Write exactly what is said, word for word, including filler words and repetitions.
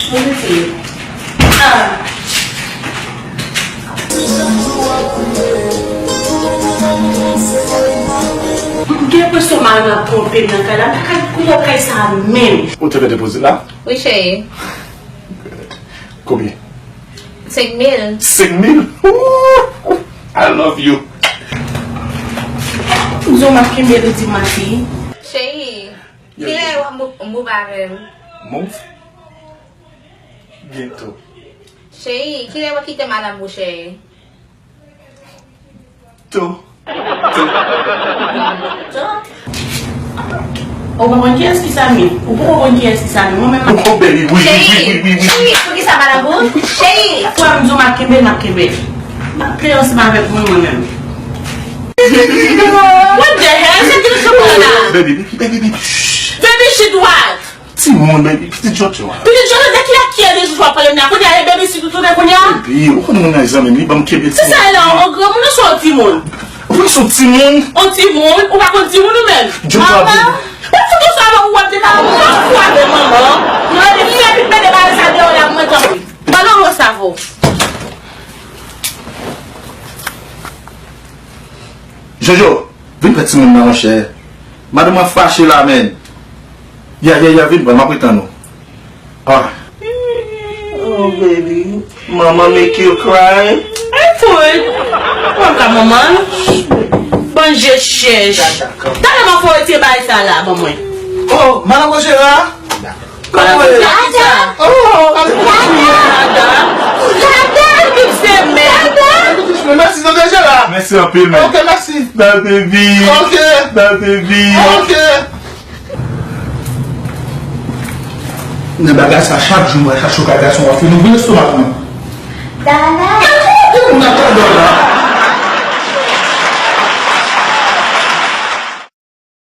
Mwen rete. Ah. M gen enpresyon mari m ap twonpe m nan kay la. M pa ka koupe kay sa a menm. Ou te mete depoze la? Wi, cheri. Konbyen? Senk mil. Senk mil? Ooh, I love you. M di w m ap kenbe l, ou di m ap di. Cheri, kilè w ap mou-, move avè m? Move? Byento. Cheri, kilè w ap kite madanm ou, cheri? Tou. Tou. Tou. Ou pa konn kiyès ki Samy? Ou poko konn kiyès ki Samy? Mwen menm. Oh, baby, wi, wi, wi, wi, wi, wi. Cheri, poukisa pa nan boul? Cheri. Frè m di w m ap kenbe, m ap kenbe. M ap kenbe ansanm avèk mwen, mwen menm. What the hell? Se ki nou sou la? Baby, baby, baby, baby. Shh. Baby, shit, what? Timoun, baby, pitit Jojo a. Pitit Jojo, de ki a ki a de jou w ap pale m la? Kounye a, e baby si tounen kounye a? Baby, ou konn moun nan zanmi m, li ban m kenbe timoun. Se sa e la, yon granmoun, ou se yon timoun. Ou pa se yon timoun? Yon timoun? Ou pa konn timoun ou menm? Jojo a baby. Ou fout ou sa, ou ap di pa, ou pa fou avè manman. Nou rete fè vit mete bagay sa deyò la pou mwen tanpri. Ban nou yon savo. Jojo, vin pran timoun nan, monchè. Madanm mwen fache la, menn. Ya, ya, ya, vin pran, m ap retann ou. Ah. Oh, baby. Mama make you cry. Ay, fout. Ou pa ka manman. Bann je chèch. Talè m ap fè w retire bagay sa la, ban mwen. Oh, madanm Rochera. Kòman w ye? Dada! Oh, dada! Dada! Tout se mèd! Mèsi, tante Jera. Mèsi anpil, men. Ok, mèsi. Bye, baby. Ok. Bye, baby. Ok. Nan bagay sa, chak jou mwen chache yon kay gason, w ap fin ouvri lestomak mwen. Dada! Gade moun ap tann la.